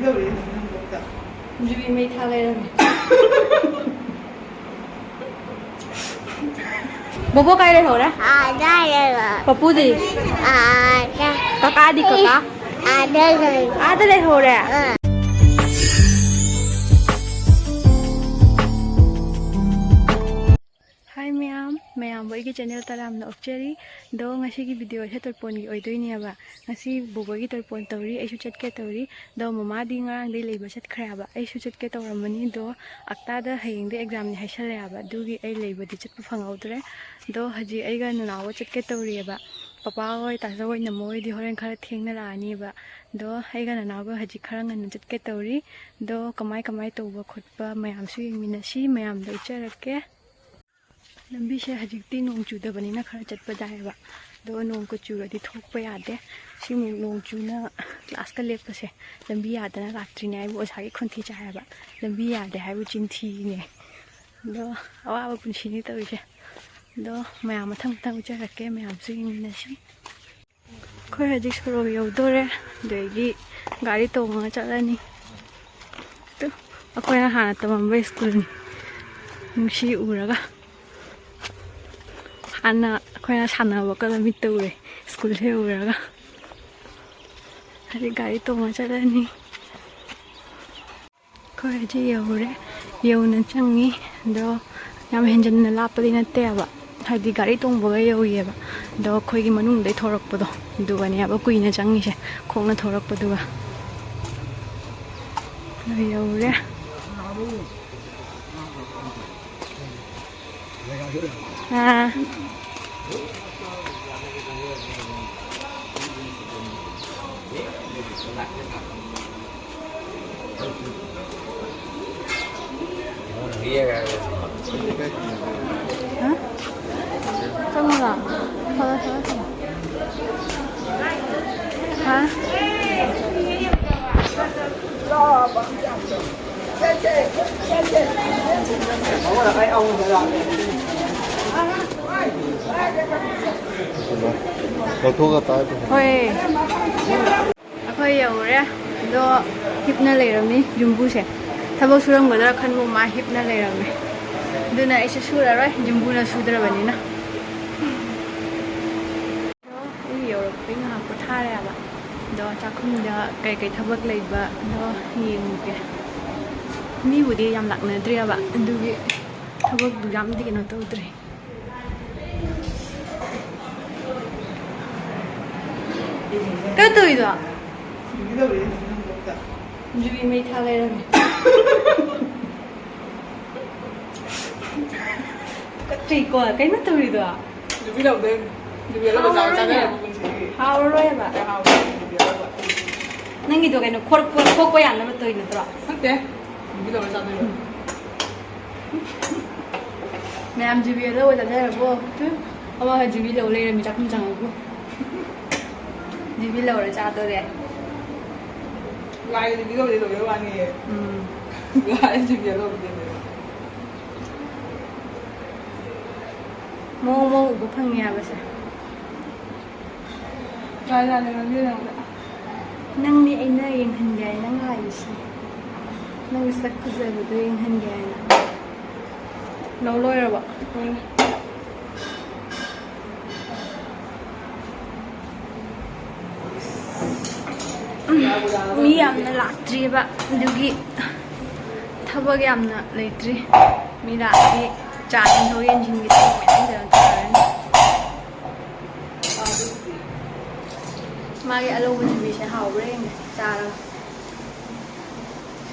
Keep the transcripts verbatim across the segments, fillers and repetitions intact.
ꯌꯨꯕꯤ ꯃꯩ ꯊꯥ ꯂꯩꯔꯝꯃꯦ꯫ ꯕꯣꯕꯣ ꯀꯥꯏ ꯂꯩꯍꯧꯔꯦ? ꯑꯥꯗ ꯂꯩꯕ꯫ ꯄꯄꯨꯗꯤ? ꯑꯥꯗ꯫ ꯀꯀꯥꯗꯤ, ꯀꯀꯥ? ꯑꯥꯗ ꯂꯩ꯫ ꯑꯥꯗ ꯂꯩꯍꯧꯔꯦ? ꯑꯥ꯫ ꯍꯥꯏ ꯃꯌꯥꯝ, ꯃꯌꯥꯝꯕꯨ ꯑꯩꯒꯤ ꯆꯦꯅꯦꯜ ꯇꯔꯥꯝꯅ ꯑꯣꯛꯆꯔꯤ꯫ ꯑꯗꯣ ꯉꯁꯤꯒꯤ ꯚꯤꯗꯤꯑꯣꯁꯦ ꯇꯣꯔꯄꯣꯟꯒꯤ ꯑꯣꯏꯗꯣꯏꯅꯦꯕ꯫ ꯉꯁꯤ ꯕꯣꯕꯣꯒꯤ ꯇꯣꯔꯄꯣꯟ ꯇꯧꯔꯤ, ꯑꯩꯁꯨ ꯆꯠꯀꯦ ꯇꯧꯔꯤ꯫ ꯑꯗꯣ ꯃꯃꯥꯗꯤ ꯉꯔꯥꯡꯗꯩ ꯂꯩꯕ ꯆꯠꯈ꯭ꯔꯦ ꯍꯥꯏꯕ, ꯑꯩꯁꯨ ꯆꯠꯀꯦ ꯇꯧꯔꯝꯕꯅꯤ꯫ ꯑꯗꯣ ꯑꯛꯇꯥꯗ ꯍꯌꯦꯡꯗꯤ ꯑꯦꯛꯖꯥꯝꯅꯤ ꯍꯥꯏꯁꯜꯂꯦ ꯍꯥꯏꯕ, ꯑꯗꯨꯒꯤ ꯑꯩ ꯂꯩꯕꯗꯤ ꯆꯠꯄ ꯐꯪꯍꯧꯗ꯭ꯔꯦ꯫ ꯑꯗꯣ ꯍꯧꯖꯤꯛ ꯑꯩꯒ ꯅꯅꯥꯎꯒ ꯆꯠꯀꯦ ꯇꯧꯔꯤꯑꯕ꯫ ꯄꯄꯥ ꯍꯣꯏ, ꯇꯥꯆꯧ ꯍꯣꯏ, ꯅꯝꯃꯣ ꯍꯣꯏꯗꯤ ꯍꯣꯔꯦꯟ ꯈꯔ ꯊꯦꯡꯅ ꯂꯥꯛꯑꯅꯤꯕ꯫ ꯑꯗꯣ ꯑꯩꯒ ꯅꯅꯥꯎꯒ ꯍꯧꯖꯤꯛ ꯈꯔ ꯉꯟꯅ ꯆꯠꯀꯦ ꯇꯧꯔꯤ꯫ ꯑꯗꯣ ꯀꯃꯥꯏ ꯀꯃꯥꯏ ꯇꯧꯕ ꯈꯣꯠꯄ ꯃꯌꯥꯝꯁꯨ ꯌꯦꯡꯃꯤꯟꯅꯁꯤ, ꯃꯌꯥꯝꯗ ꯎꯠꯆꯔꯛꯀꯦ꯫ ꯂꯝꯕꯤꯁꯦ ꯍꯧꯖꯤꯛꯇꯤ ꯅꯣꯡ ꯆꯨꯗꯕꯅꯤꯅ ꯈꯔ ꯆꯠꯄ ꯌꯥꯏꯑꯕ꯫ ꯑꯗꯣ ꯅꯣꯡꯒ ꯆꯨꯔꯗꯤ ꯊꯣꯛꯄ ꯌꯥꯗꯦ꯫ ꯁꯤꯃꯨꯛ ꯅꯣꯡ ꯆꯨꯅ ꯀ꯭ꯂꯥꯁꯀ ꯂꯦꯞꯄꯁꯦ ꯂꯝꯕꯤ ꯌꯥꯗꯅ ꯂꯥꯛꯇ꯭ꯔꯤꯅꯦ ꯍꯥꯏꯕꯨ ꯑꯣꯖꯥꯒꯤ ꯈꯣꯟꯊꯤ ꯆꯥꯏ ꯍꯥꯏꯕ꯫ ꯂꯝꯕꯤ ꯌꯥꯗꯦ ꯍꯥꯏꯕꯨ ꯆꯤꯟꯊꯤꯅꯦ꯫ ꯑꯗꯣ ꯑꯋꯥꯕ ꯄꯨꯟꯁꯤꯅꯤ ꯇꯧꯔꯤꯁꯦ꯫ ꯑꯗꯣ ꯃꯌꯥꯝ ꯃꯊꯪ ꯃꯊꯪ ꯎꯠꯆꯔꯛꯀꯦ, ꯃꯌꯥꯝꯁꯨ ꯌꯦꯡꯃꯤꯟꯅꯁꯤ꯫ ꯑꯩꯈꯣꯏ ꯍꯧꯖꯤꯛ ꯁꯣꯔꯣꯛ ꯌꯧꯗꯣꯔꯦ꯫ ꯑꯗꯒꯤ ꯒꯥꯔꯤ ꯇꯣꯡꯉꯒ ꯆꯠꯂꯅꯤ꯫ ꯇꯨ, ꯑꯩꯈꯣꯏꯅ ꯍꯥꯟꯅ ꯇꯝꯃꯝꯕ ꯁ꯭ꯀꯨꯜꯅꯤ꯫ ꯅꯨꯡꯁꯤ ꯎꯔꯒ꯫ ꯍꯥꯟꯅ ꯑꯩꯈꯣꯏꯅ ꯁꯥꯟꯅꯕꯒꯗꯣ ꯃꯤꯠꯇ ꯎꯔꯦ, ꯁ꯭ꯀꯨꯜꯁꯦ ꯎꯔꯒ꯫ ꯍꯧꯖꯤꯛ ꯒꯥꯔꯤ ꯇꯣꯡꯉ ꯆꯠꯂꯅꯤ꯫ ꯑꯩꯈꯣꯏ ꯍꯧꯖꯤꯛ ꯌꯧꯔꯦ, ꯌꯧꯅ ꯆꯪꯉꯤ꯫ ꯑꯗꯣ ꯌꯥꯝ ꯍꯦꯟꯖꯟꯅ ꯂꯥꯞꯄꯗꯤ ꯅꯠꯇꯦꯕ, ꯍꯥꯏꯗꯤ ꯒꯥꯔꯤ ꯇꯣꯡꯕꯒ ꯌꯧꯏꯌꯦꯕ꯫ ꯑꯗꯣ ꯑꯩꯈꯣꯏꯒꯤ ꯃꯅꯨꯡꯗꯩ ꯊꯣꯔꯛꯄꯗꯣ, ꯑꯗꯨꯒꯅꯦꯕ ꯀꯨꯏꯅ ꯆꯪꯉꯤꯁꯦ, ꯈꯣꯡꯅ ꯊꯣꯔꯛꯄꯗꯨꯒ꯫ ꯑꯗꯣ ꯌꯧꯔꯦ꯫ ꯑꯥ꯫ ꯍꯥ? ꯆꯪꯉꯨꯔꯣ? ꯐꯔꯦ, ꯐꯔꯦ, ꯐꯔꯦ꯫ ꯍꯥ? ꯂꯧꯊꯣꯛꯑꯒ ꯇꯥꯏ꯫ ꯍꯣꯏ꯫ ꯑꯩꯈꯣꯏ ꯌꯧꯔꯦ꯫ ꯑꯗꯣ ꯍꯤꯞꯅ ꯂꯩꯔꯝꯃꯤ ꯌꯨꯝꯕꯨꯁꯦ꯫ ꯊꯕꯛ ꯁꯨꯔꯝꯒꯗ꯭ꯔꯥ ꯈꯟꯕ, ꯃꯥ ꯍꯤꯞꯅ ꯂꯩꯔꯝꯃꯦ꯫ ꯑꯗꯨꯅ ꯑꯩꯁꯨ ꯁꯨꯔꯔꯣꯏ, ꯌꯨꯝꯕꯨꯅ ꯁꯨꯗ꯭ꯔꯕꯅꯤꯅ꯫ ꯑꯗꯣ ꯑꯩ ꯌꯧꯔꯛꯄꯩ ꯉꯥꯏꯍꯥꯛ ꯄꯣꯊꯥꯔꯦꯕ꯫ ꯑꯗꯣ ꯆꯥꯛꯈꯨꯝꯗ ꯀꯩꯀꯩ ꯊꯕꯛ ꯂꯩꯕꯗꯣ ꯌꯦꯡꯉꯨꯒꯦ꯫ ꯃꯤꯕꯨꯗꯤ ꯌꯥꯝ ꯂꯥꯛꯅꯗ꯭ꯔꯤꯑꯕ, ꯑꯗꯨꯒꯤ ꯊꯕꯛꯇꯨ ꯌꯥꯝꯗꯤ ꯀꯩꯅꯣ ꯇꯧꯗ꯭ꯔꯤ꯫ ꯀꯩꯅꯣ ꯇꯧꯔꯤꯗꯣ? ꯖꯨꯕꯤ ꯃꯩ ꯊꯥ ꯂꯩꯔꯝꯃꯦ꯫ ꯇꯨꯀꯠꯆꯩꯀꯣ, ꯀꯩꯅꯣ ꯇꯧꯔꯤꯗꯣ? ꯖꯨꯕꯤ ꯂꯧꯗꯣꯏꯅꯤ꯫ ꯖꯨꯕꯤ ꯑꯂꯧꯕ ꯆꯥ-, ꯍꯥꯎꯔꯔꯣꯏꯅꯦ꯫ ꯆꯥꯅꯔꯕ ꯄꯨꯟꯁꯤꯒꯤ꯫ ꯍꯥꯎꯔꯔꯣꯏꯕ꯫ ꯌꯥꯝ ꯍꯥꯎꯕꯅꯤ ꯖꯨꯕꯤ ꯑꯂꯧꯕ꯫ ꯅꯪꯒꯤꯗꯣ ꯀꯩꯅꯣ ꯈꯣꯔꯛꯄ-, ꯈꯣꯛꯄ ꯌꯥꯅꯕ ꯇꯧꯔꯤ ꯅꯠꯇ꯭ꯔꯣ? ꯅꯠꯇꯦ꯫ ꯖꯨꯕꯤ ꯂꯧꯔ ꯆꯥꯗꯣꯏꯕ꯫ ꯃꯌꯥꯝ ꯖꯨꯕꯤ ꯑꯂꯧꯕ ꯆꯥꯅꯔꯕꯣ? ꯇꯨ, ꯑꯃ ꯖꯨꯕꯤ ꯂꯧ ꯂꯩꯔꯝꯃꯤ ꯆꯥꯛꯈꯨꯝ ꯆꯪꯉꯛꯄꯨ꯫ ꯖꯨꯕꯤ ꯂꯧꯔ ꯆꯥꯗꯣꯔꯦ꯫ ꯂꯥꯏ ꯖꯨꯕꯤ ꯂꯧꯗꯦ ꯂꯧꯗꯦ ꯋꯥꯅꯤꯌꯦ꯫ ꯎꯝ꯫ ꯂꯥꯏ ꯖꯨꯕꯤ ꯂꯧꯗꯦ ꯂꯧꯗꯦ꯫ ꯃꯑꯣꯡ ꯃꯑꯣꯡ ꯎꯕ ꯐꯪꯉꯦ ꯍꯥꯏꯕꯁꯦ꯫ ꯂꯥꯏ ꯂꯥꯏ ꯂꯥꯏ ꯂꯥꯏ ꯂꯥꯏ꯫ ꯅꯪꯗꯤ ꯑꯩꯅ ꯌꯦꯡꯍꯟꯒꯦ ꯍꯥꯏꯅ ꯉꯥꯏꯔꯤꯁꯤ꯫ ꯅꯪꯒꯤ ꯁꯛ ꯐꯖꯕꯗꯣ ꯌꯦꯡꯍꯟꯒꯦ ꯍꯥꯏꯅ꯫ ꯂꯧ ꯂꯣꯏꯔꯕꯣ? ꯎꯝ꯫ ꯃꯤ ꯌꯥꯝꯅ ꯂꯥꯛꯇ꯭ꯔꯤꯕ, ꯑꯗꯨꯒꯤ ꯊꯕꯛ ꯌꯥꯝꯅ ꯂꯩꯇ꯭ꯔꯤ꯫ ꯃꯤ ꯂꯥꯛꯑꯗꯤ ꯆꯥ ꯌꯦꯟꯊꯣꯛ ꯌꯦꯟꯁꯤꯟꯒꯤ ꯊꯕꯛ ꯃꯌꯥꯝ ꯀꯩꯅꯣ ꯇꯧꯔꯅꯤ꯫ ꯃꯥꯒꯤ ꯑꯂꯧꯕ ꯖꯨꯕꯤꯁꯦ ꯍꯥꯎꯕ꯭ꯔꯥ ꯌꯦꯡꯒꯦ ꯆꯥꯔꯒ꯫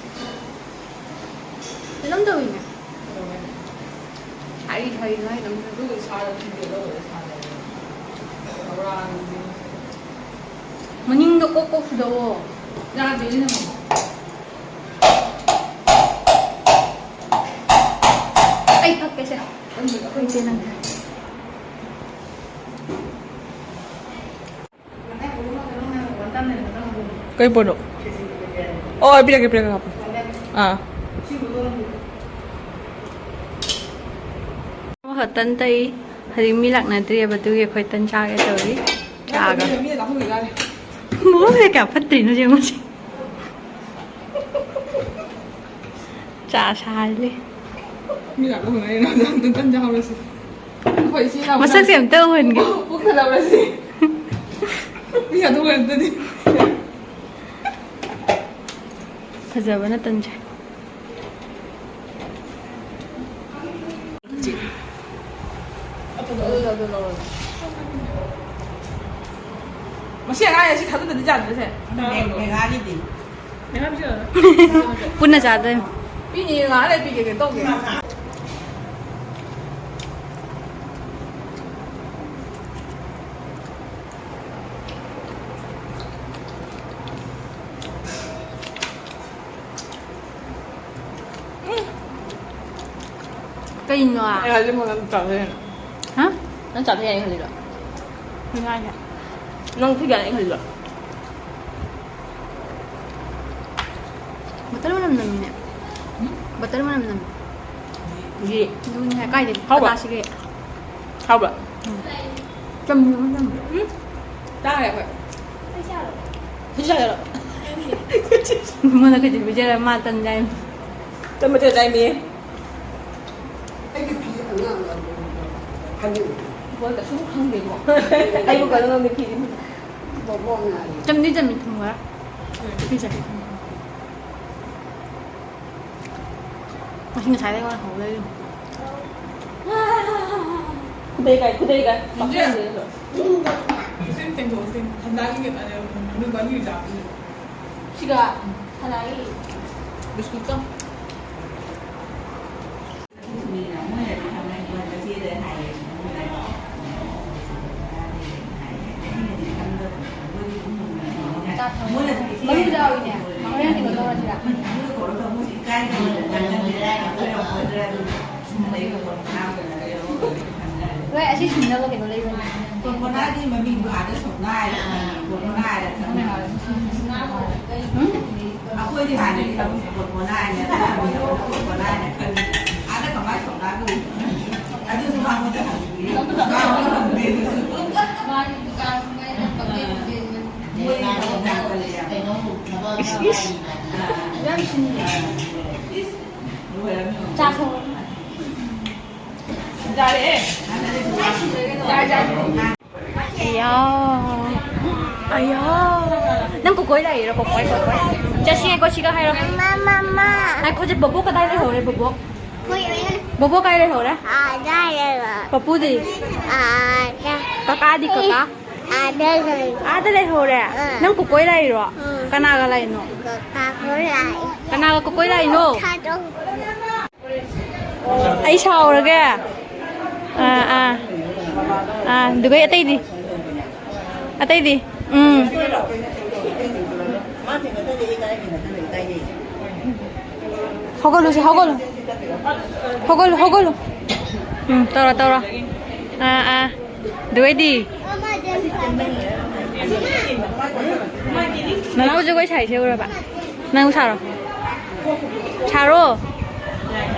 ꯀꯩꯅꯣꯝ ꯇꯧꯋꯤꯅꯦ꯫ ꯍꯥꯏ, ꯍꯥꯏ, ꯍꯥꯏ, ꯅꯪ꯫ ꯑꯗꯨꯒ ꯁꯥꯗ ꯊꯤꯟꯗꯦ, ꯂꯧꯔꯒ ꯁꯥꯗ꯫ ꯃꯅꯤꯡꯗ ꯀꯣꯛ ꯀꯣꯛ ꯁꯨꯗꯧꯑꯣ꯫ ꯌꯥꯗꯦꯅꯦ ꯅꯪ꯫ ꯑꯩ ꯐꯛꯀꯦꯁꯦ꯫ ꯑꯩꯈꯣꯏ ꯏꯆꯦ ꯅꯪ꯫ ꯀꯩ ꯄꯣꯠꯅꯣ? ꯑꯣ, ꯄꯤꯔꯛꯀꯦ, ꯄꯤꯔꯛꯀꯦ, ꯉꯥꯏꯈꯣ꯫ ꯑꯥ꯫ ꯑꯃꯈꯛ ꯇꯟ ꯇꯩ꯫ ꯍꯧꯖꯤꯛ ꯃꯤ ꯂꯥꯛꯅꯗ꯭ꯔꯤꯑꯕ, ꯑꯗꯨꯒꯤ ꯑꯩꯈꯣꯏ ꯇꯟ ꯆꯥꯒꯦ ꯇꯧꯔꯤ꯫ ꯆꯥꯒ꯫ ꯃꯤ ꯂꯥꯛꯍꯧꯔꯤꯖꯥꯠꯅꯤ꯫ ꯃꯑꯣꯡꯁꯦ ꯀꯌꯥ ꯐꯠꯇ꯭ꯔꯤꯅꯣ ꯌꯦꯡꯉꯨꯁꯦ꯫ ꯆꯥ ꯁꯥꯍꯜꯂꯤ꯫ ꯃꯤ ꯂꯥꯛꯄ ꯉꯥꯏꯔꯦ, ꯅꯪ ꯑꯝꯇ ꯇꯟ ꯆꯥꯍꯧꯔꯁꯤ꯫ ꯑꯩꯈꯣꯏ ꯏꯆꯦ ꯂꯥꯛꯄ ꯃꯁꯛꯁꯦ ꯑꯝꯇ ꯎꯍꯟꯒꯦ꯫ ꯄꯨꯈꯠꯍꯧꯔꯁꯤ꯫ ꯃꯤ ꯑꯗꯨ ꯑꯣꯏꯔꯝꯗꯗꯤ꯫ ꯐꯖꯕꯅ ꯇꯟꯖꯩ꯫ ꯃꯁꯤ ꯑꯉꯥꯡ ꯑꯁꯤ ꯊꯥꯗꯗꯗꯤ ꯌꯥꯗ꯭ꯔꯦꯁꯦ꯫ ꯃꯦꯒꯥꯒꯤꯗꯤ꯫ ꯄꯨꯟꯅ ꯆꯥꯗꯣꯏꯅꯤ꯫ ꯄꯤꯅꯤ, ꯉꯥꯏꯍꯥꯛ ꯂꯩꯔ ꯄꯤꯒꯦ, ꯀꯩꯅꯣ ꯇꯧꯒꯦ꯫ ꯀꯩꯅꯣ? ꯑꯩ ꯍꯧꯖꯤꯛ ꯃꯪꯒꯟ ꯆꯥꯗꯣꯏꯅꯦ꯫ ꯍꯥ? ꯅꯪ ꯆꯥꯗꯣꯏ ꯌꯥꯏ ꯈꯜꯂꯤꯔꯣ? ꯀꯩꯅꯣ ꯍꯥꯏꯁꯦ? ꯅꯪ ꯊꯤꯒꯦ ꯍꯥꯏꯅ ꯈꯜꯂꯤꯔꯣ? ꯕꯇꯔ ꯃꯅꯝ ꯅꯝꯃꯤꯅꯦ꯫ ꯎꯝ? ꯕꯇꯔ ꯃꯅꯝ ꯅꯝꯃꯤ꯫ ꯌꯦ꯫ ꯑꯗꯨꯅꯦ ꯍꯥꯏ, ꯀꯥꯏꯗꯩ ꯍꯥꯎꯕ꯭ꯔꯥ? ꯄꯇꯥꯁꯤꯒꯦ? ꯍꯥꯎꯕ꯭ꯔꯥ? ꯎꯝ꯫ ꯆꯝꯅ ꯆꯝꯅ꯫ ꯎꯝ? ꯆꯥꯔꯦ ꯑꯩꯈꯣꯏ꯫ ꯈꯨꯠꯁꯤ ꯆꯥꯒꯦꯔꯣ? ꯃꯉꯣꯟꯗ ꯈꯨꯠꯁꯤ ꯄꯤꯖꯔ ꯃꯥ ꯇꯟ ꯆꯥꯏ꯫ ꯇꯟ ꯃꯆꯦꯠ ꯆꯥꯏꯃꯤ꯫ ꯑꯩꯒꯤ ꯐꯤ ꯑꯉꯥꯡ ꯍꯟꯗꯛ꯫ ꯍꯣꯏ, ꯀꯩꯁꯨꯝ ꯈꯪꯗꯦꯀꯣ꯫ ꯑꯩꯕꯨ ꯀꯩꯅꯣ ꯈꯪꯗꯦ ꯐꯤꯗꯤ꯫ ꯕꯣꯕꯣꯛ ꯉꯥꯏꯔꯤ꯫ ꯆꯝꯗꯤ ꯆꯝꯃꯤ ꯊꯨꯝ ꯈꯔ꯫ ꯄꯤꯖꯒꯦ꯫ ꯉꯁꯤ ꯉꯁꯥꯏꯗꯩ ꯋꯥ ꯍꯧ ꯂꯩꯔꯤꯝ꯫ ꯈꯨꯗꯩ ꯀꯥꯏ, ꯈꯨꯗꯩ ꯀꯥꯏ꯫ ꯏꯆꯦ꯫ ꯄꯥꯈꯪꯗꯦ ꯑꯗꯣ꯫ ꯏꯁꯤꯡ ꯇꯦꯡꯀꯣꯠ ꯇꯦꯡ-, ꯊꯝꯅꯥꯒꯤ ꯀꯩꯅꯣ, ꯅꯣꯏ ꯕꯥꯒꯤ ꯆꯥꯕꯗꯨ꯫ ꯁꯤꯒ ꯊꯝꯅꯥꯒꯤ꯫ ꯕꯤꯁꯀꯨꯠꯀ꯫ ꯃꯔꯨ ꯌꯥꯎꯏꯅꯦ꯫ ꯍꯣꯔꯦꯟ ꯀꯩꯅꯣ ꯇꯧꯔꯁꯤꯔꯥ? ꯍꯣꯏ, ꯑꯁꯤ ꯁꯤꯟꯅꯕ ꯀꯩꯅꯣ ꯂꯩꯕꯅꯦ꯫ ꯀꯣꯔꯣꯅꯥꯒꯤ ꯃꯃꯤꯡꯗꯣ ꯑꯥꯗ ꯁꯣꯝꯅ ꯍꯥꯏꯔ ꯈꯪꯉꯦ꯫ ꯀꯣꯔꯣꯅꯥ ꯍꯥꯏꯔ ꯈꯪꯉꯦ꯫ ꯎꯝ? ꯑꯩꯈꯣꯏꯗꯤ ꯍꯥꯟꯅꯗꯤ ꯈꯪꯉꯤ, ꯀꯣꯔꯣꯅꯥ ꯍꯥꯏꯅ ꯈꯪꯉꯤ, ꯀꯣꯔꯣꯅꯥ ꯍꯥꯏꯅ ꯈꯪꯉꯤ꯫ ꯑꯥꯗ ꯀꯃꯥꯏꯅ ꯁꯣꯝꯅ ꯈꯪꯉꯤ? ꯑꯗꯨꯁꯨ ꯃꯉꯣꯟꯗ ꯍꯪꯕꯤꯌꯨ꯫ ꯃꯉꯣꯟꯗ ꯍꯪꯕꯤꯌꯨ ꯑꯗꯨꯁꯨ꯫ ꯃꯣꯏ ꯀꯩꯅꯣ ꯌꯥꯝ ꯁꯤꯟꯅ꯫ ꯏꯁ꯫ ꯆꯥꯛ ꯊꯣꯡ꯫ ꯑꯌꯥ꯫ ꯑꯌꯥ꯫ ꯅꯪ ꯀꯣꯀꯣꯏ ꯂꯥꯛꯏꯔꯣ? ꯀꯣꯀꯣꯏ, ꯀꯣꯀꯣꯏ꯫ ꯆꯠꯁꯤꯉꯥꯏꯀꯣ, ꯁꯤꯒ ꯍꯥꯏꯔꯣ꯫ ꯃꯃꯥ, ꯃꯃꯥ꯫ ꯉꯥꯏꯈꯣ, ꯍꯧꯖꯤꯛ ꯕꯣꯕꯣꯛ ꯀꯗꯥꯏ ꯂꯩꯍꯧꯔꯦ, ꯕꯣꯕꯣꯛ? ꯀꯣꯏ ꯑꯣꯏꯅ꯫ ꯕꯣꯕꯣꯛ ꯀꯥꯏ ꯂꯩꯍꯧꯔꯦ? ꯑꯥꯗ ꯂꯩꯕ꯫ ꯄꯄꯨꯗꯤ? ꯑꯥꯗ꯫ ꯀꯀꯥꯗꯤ, ꯀꯀꯥ? ꯑꯥꯗ ꯂꯩ꯫ ꯑꯥꯗ ꯂꯩꯍꯧꯔꯦ? ꯑꯥ꯫ ꯅꯪ ꯀꯣꯀꯣꯏ ꯂꯥꯛꯏꯔꯣ? ꯎꯝ꯫ ꯀꯅꯥꯒ ꯂꯥꯛꯏꯅꯣ? ꯀꯀꯥ ꯈꯣꯏ ꯂꯥꯛꯏ꯫ ꯀꯅꯥꯒ ꯀꯣꯀꯣꯏ ꯂꯥꯛꯏꯅꯣ? ꯊꯥꯗꯣꯛ꯫ ꯑꯩ ꯁꯥꯎꯔꯒꯦ꯫ ꯑꯥ, ꯑꯥ꯫ ꯑꯥ, ꯑꯗꯨꯒ ꯑꯇꯩꯗꯤ? ꯑꯇꯩꯗꯤ? ꯎꯝ꯫ ꯍꯧꯒꯠꯂꯨꯁꯦ, ꯍꯧꯒꯠꯂꯨ꯫ ꯍꯧꯒꯠꯂꯨ, ꯍꯧꯒꯠꯂꯨ꯫ ꯎꯝ, ꯇꯧꯔꯣ, ꯇꯧꯔꯣ꯫ ꯑꯥ, ꯑꯥ꯫ ꯑꯗꯨ ꯑꯣꯏꯗꯤ? ꯅꯅꯥꯎ ꯖꯒꯣꯏ ꯁꯥꯏꯁꯦ ꯎꯔꯕ? ꯅꯪ ꯁꯥꯔꯣ꯫ ꯁꯥꯔꯣ꯫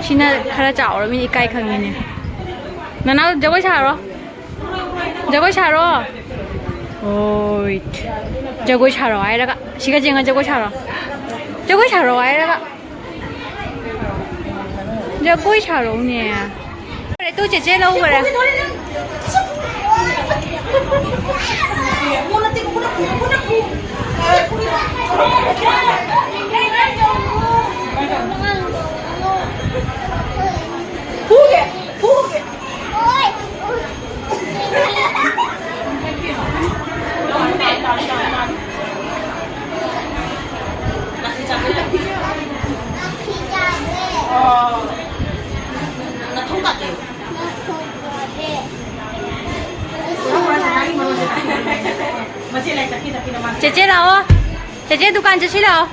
ꯁꯤꯅ ꯈꯔ ꯆꯥꯎꯔꯃꯤꯅ ꯏꯀꯥꯏ ꯈꯪꯉꯤꯅꯦ꯫ ꯅꯅꯥꯎ ꯖꯒꯣꯏ ꯁꯥꯔꯣ꯫ ꯖꯒꯣꯏ ꯁꯥꯔꯣ꯫ ꯍꯣꯏ꯫ ꯖꯒꯣꯏ ꯁꯥꯔꯣ ꯍꯥꯏꯔꯒ꯫ ꯁꯤꯒ ꯌꯦꯡꯉ ꯖꯒꯣꯏ ꯁꯥꯔꯣ꯫ ꯖꯒꯣꯏ ꯁꯥꯔꯣ ꯍꯥꯏꯔꯒ꯫ ꯖꯒꯣꯏ ꯁꯥꯔꯛꯎꯅꯦ꯫ ꯇꯨ ꯆꯦꯆꯦ ꯂꯧꯈꯔꯦ꯫ ꯆꯦꯆꯦ ꯂꯥꯛꯑꯣ꯫ ꯆꯦꯆꯦ ꯗꯨꯀꯥꯟ ꯆꯠꯁꯤ ꯂꯥꯛꯑꯣ꯫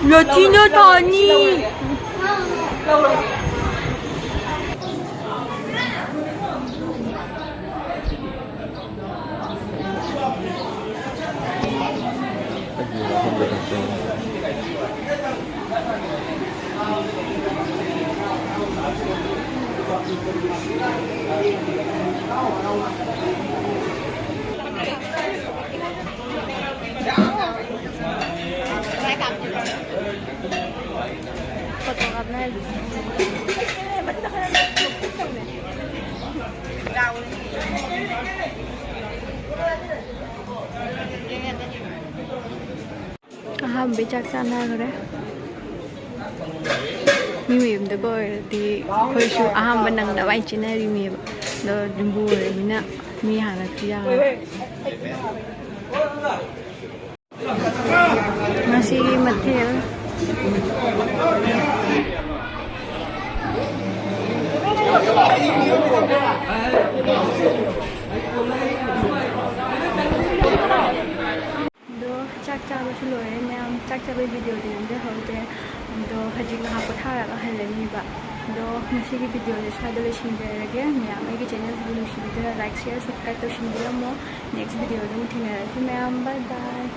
ꯂꯣꯇꯤꯅ ꯇꯥꯅꯤ꯫ ꯑꯍꯥꯟꯕꯩ ꯆꯥꯛ ꯆꯥꯅꯈ꯭ꯔꯦ꯫ ꯃꯤ ꯃꯌꯨꯝꯗꯒ ꯑꯣꯏꯔꯗꯤ ꯑꯩꯈꯣꯏꯁꯨ ꯑꯍꯥꯟꯕ ꯅꯪꯅꯕ ꯍꯥꯏ ꯆꯦꯟꯅꯔꯤꯅꯦꯕ꯫ ꯑꯗꯣ ꯌꯨꯝꯕꯨ ꯑꯣꯏꯔꯕꯅꯤꯅ ꯃꯤ ꯍꯥꯟꯅ ꯄꯤꯖꯔꯒ꯫ ꯉꯁꯤꯒꯤ ꯃꯊꯦꯜ꯫ ꯑꯗꯣ ꯆꯥꯛ ꯆꯥꯕꯁꯨ ꯂꯣꯏꯔꯦ ꯃꯌꯥꯝ꯫ ꯆꯥꯛ ꯆꯥꯕꯒꯤ ꯚꯤꯗꯤꯑꯣꯗꯤ ꯅꯝꯖꯍꯧꯗ꯭ꯔꯦ꯫ ꯑꯗꯣ ꯍꯧꯖꯤꯛ ꯉꯥꯏꯍꯥꯛ ꯄꯣꯊꯥꯔꯒ ꯍꯜꯂꯅꯤꯕ꯫ ꯑꯗꯣ ꯉꯁꯤꯒꯤ ꯚꯤꯗꯤꯑꯣꯁꯦ ꯁ꯭ꯋꯥꯏꯗ ꯂꯣꯏꯁꯤꯟꯖꯔꯒꯦ꯫ ꯃꯌꯥꯝ ꯑꯩꯒꯤ ꯆꯦꯅꯦꯜꯁꯤꯕꯨ ꯅꯨꯡꯁꯤꯕꯤꯗꯨꯅ like, share, subscribe ꯇꯧꯁꯤꯟꯕꯤꯔꯝꯃꯣ꯫ Next ꯚꯤꯗꯤꯑꯣꯗ ꯑꯃꯨꯛ ꯊꯦꯡꯅꯔꯁꯤ ꯃꯌꯥꯝ꯫ Bye bye꯫